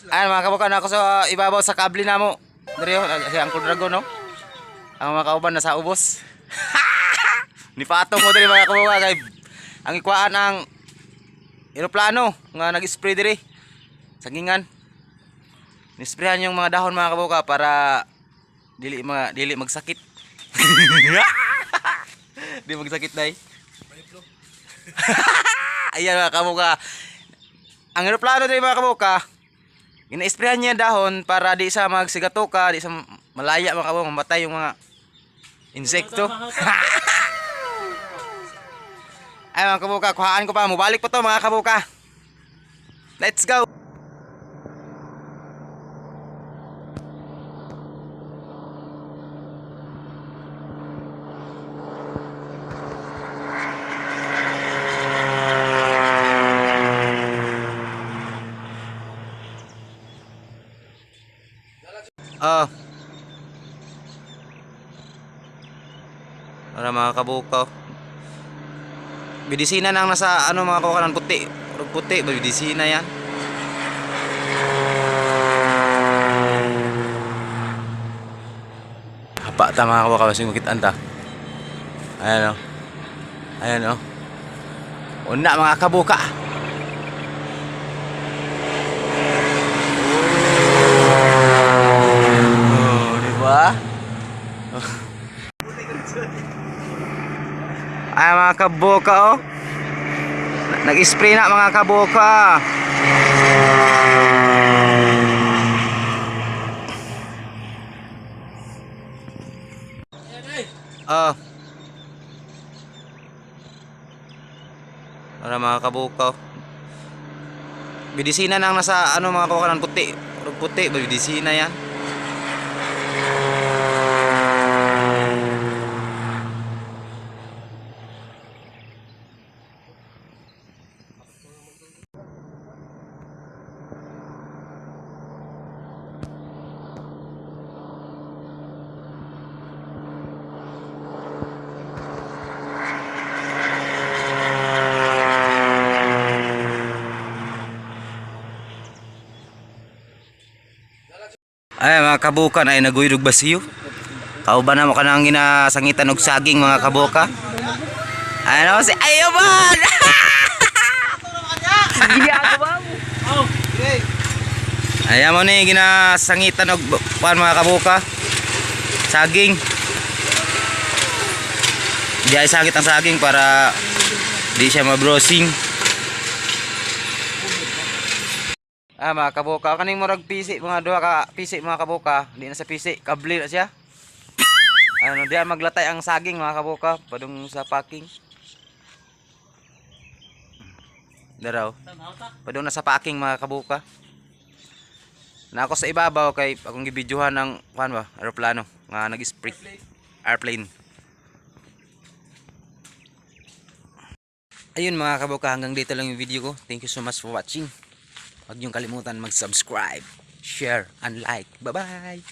Ay, mga kabuka, na ako sa ibabaw sa kable namo. Diri oh, si Uncle Dragon, no. Ang mga kauban nasa ubos. Nipatong ko diri, mga kabuka, kay ang ikuan ang eroplano nga nag-spray diri. Sagingan. Nisprayhan yung mga dahon, mga kabuka, para dili magsakit. Di magsakit, day. Ayan, mga kabuka. Ang eroplano diri, mga kabuka, gina-sprayan niya dahon para di sa magsigatoka, di sa malaya, mga kabuka, mamatay yung mga insekto. Ay, mga kabuka, kuhaan ko pa, mubalik pa to, mga kabuka. Let's go. Ah. Para, mga kabuka, oh. Medisina nang nasa ano, mga kabuka, ng puti. Puro puti, medisina yan. Hapa ta, mga kabuka, kasi makitaan ta. Ayan oh. Ayan oh. Una, mga kabuka. Oh, di ba? Ay, mga kabuka, oh. Nag-spray na, mga kabuka. Oh. Para, mga kabuka, oh. Medisina nang nasa ano, mga kabuka, ng puti. Puro puti, medisina yan. Ay, mga kabuka, na ay naguyog basiyo. Kauban na mo kanang ginasangitan og saging, mga kabuka. Ano si Ayoban? Ayan mo ni ginasangitan og kuan, mga kabuka. Saging. Di ay sangit ang saging para di siya mabrosing. Ah, mga kabuka, kaning murag pisi, mga duha ka pisi, mga kabuka, di na sa pisi, kable na siya. Ano, di maglatay ang saging, mga kabuka, padung sa packing. Daraw. Padung na sa packing, mga kabuka. Na ako sa ibabaw kay akong gibidyuhan ng kuan ba, eroplano nga nag-spray. Airplane. Ayun, mga kabuka, hanggang dito lang yung video ko. Thank you so much for watching. Huwag niyong kalimutan mag-subscribe, share, and like. Bye-bye!